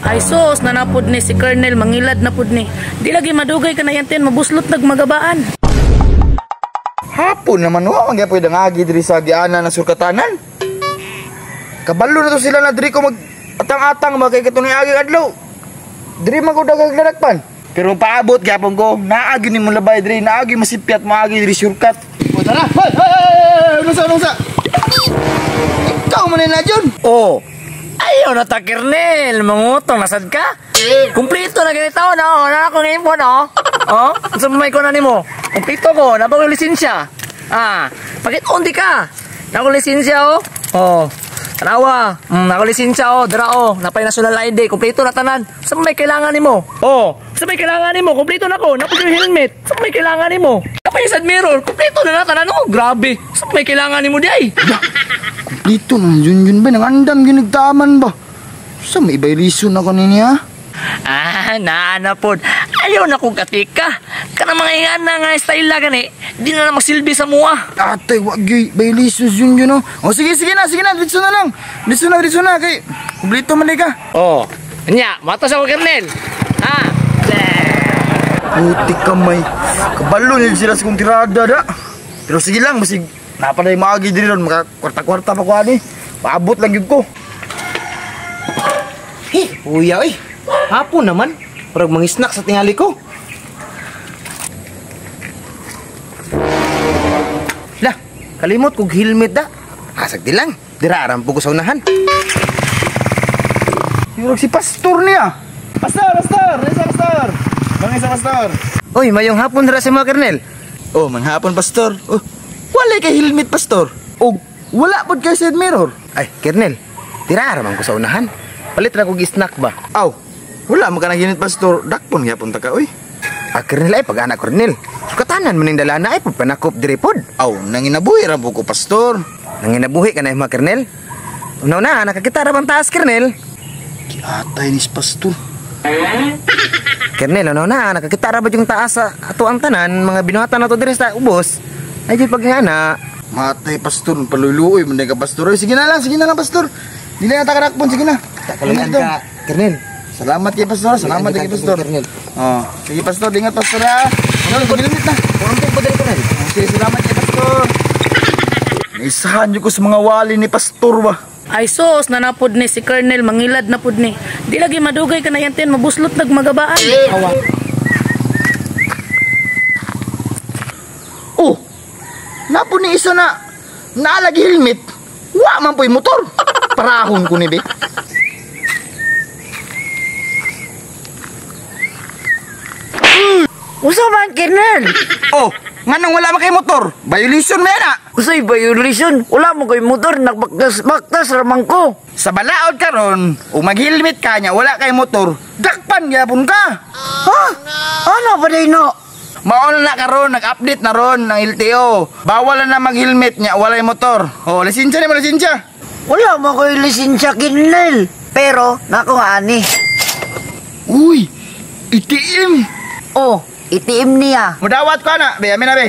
Ay sos, nanapod ni si Colonel, mangilad na pud ni. Di lagi madugay ka na yantin, mabuslot nagmagabaan. Hapon naman wa man gyapon dangagi diri sa giana na surkatanan. Kabalo na to sila na diri ko mag atang-atang ba kay katunay agi adlaw. Diri man ko dagag nadakpan. Pero paabot gyapon ko, naagi ni mo labay diri, naagi masipyat maagi diri shortcut. O tara, hoy hoy hoy, unsa unsa? Ikaw man na John. Oh. Ayaw na ta, Kernel. Mangutong, nasad ka? Kumplito na ganito, no? Na ako ngayon po, no? Oh? Sa may ko na nimo. Kumplito ko, nabang lisensya. Ah, bakit undi ka? Nako lisensya, oh. Oh. Tanawa. Nako lisensya, oh. Dira, oh. Napay national ID. Kumplito na tanan. Sa may kailangan nimo? Oh. Sa may kailangan nimo? Kumplito na ko. Napay yung helmet. Sa may kailangan nimo? Napay side mirror. Kumplito na na tanan, oh. Grabe. Sa may kailangan nimo di ay? Kumplito na yun yun ba? Nangandam yun nagtaman ba? Sa may iba'y reason ako niya? Ah, naana pod. Ayaw na kong katika. Kana mga ingana nga style la gani. Di na na magsilbi sa mua. Atay, wag yun. Violations yun yun, oh. Oh, sige, sige na, sige na. Dito na lang. Dito na, dito na. Kay, kumplito man ka. Oh. Nya, matos ako, Kernel. Ah. Putik kamay. Kabalo nila sila sa kong tirada, da. Pero sige lang, masig napaday maagi diri ron, maka kwarta-kwarta pa ko ani. Paabot lang gyud ko. Hey, uya oy. Hapon naman. Murag mangisnak sa tingali ko. Lah, kalimot kog helmet da. Hasag di lang. Dira aram ko sa unahan. Murag si pastor niya. Pastor, pastor, isa pastor. Mga isa pastor. Oy, mayong hapon ra sa mga Kernel. Oh, manghapon pastor. Oh, wala kay helmet pastor. Og wala pod kay side mirror. Ay, Kernel. Dira aram ko sa unahan. Palit ra kog snack ba? Aw, wala man ka naghinit pastor. Dakpon gyapon ta ka oy. Ah, Kernel ay pag-anak Kernel. Sukatanan man ning dala na ay pagpanakop diri pod. Aw, nanginabuhi ra po ko pastor. Nanginabuhi ka na mga Kernel. Una na, nakakita ra bang taas Kernel? Giatay ni pastor. Kernel, ano na, nakakita ra ba yung taas sa ato ang tanan, mga binuhatan na to diri sa ubos. Ay di pag nga na. Matay pastor, paluluoy man ka pastor. Oy, sige na lang pastor. Dili na ta kadakpon, sige na. Kaluyan ka, Kernel. Salamat kay pastor, salamat kay pastor. Kernel. Oh, sige pastor, ingat pastor ha. Ano, limit na. Puno po diri Kernel. Sige, salamat kay pastor. Naisahan ko sa mga wali ni pastor ba. Ay sos, nanapod ni si Colonel, mangilad na pud ni. Di lagi madugay ka na yantin, mabuslot nagmagabaan. Awa. Oh, napod ni isa na naalagi helmet. Wa man po'y motor. Parahon ko ni be. Usa man, Kernel? Oh, nganong wala man kay motor? Violation man na. Usay violation? Wala mo kay motor, nagbaktas-baktas ramang ko. Sa balaod karon, ug mag-helmet ka nya wala kay motor, dakpan gyapon ka. Ha? Ano ba day no? Mao na karon, nag-update na ron ng LTO. Bawal na mag-helmet nya walay motor. Oh, lisensya ni mo lisensya. Wala mo koy lisensya, Kernel. Pero nako ani. Uy, ATM. Oh, ATM niya. Mudawat ko ana, be, amin na be.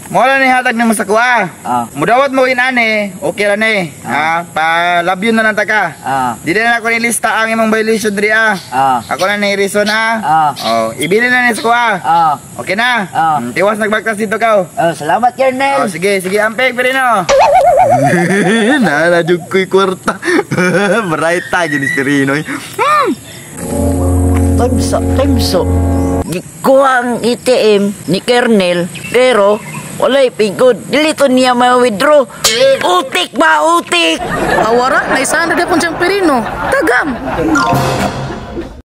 Mo na ni hatag nimo sa kuha. Ah. Mudawat mo inani, okay ra ni. Ah, pa love you na lang ta ka. Ah. Dili na ako nilista ang imong violation diri ah. Ah. Ako na ni reason ah. Ah. Oh, ibili na ni sa kuha. Ah. Okay na. Ah. Tiwas nagbagtas dito ka. Oh, salamat, Kernel. Oh, sige, sige, ampeg Perino. Nala jud ko'y kwarta. Bright ta gyud ni Perino. Times times. Gikuha ang ATM ni Kernel, pero walay pigod. Dili to niya ma-withdraw. Utik ba, utik? Awara, naisahan na gyapon siyang Perino. Tagam.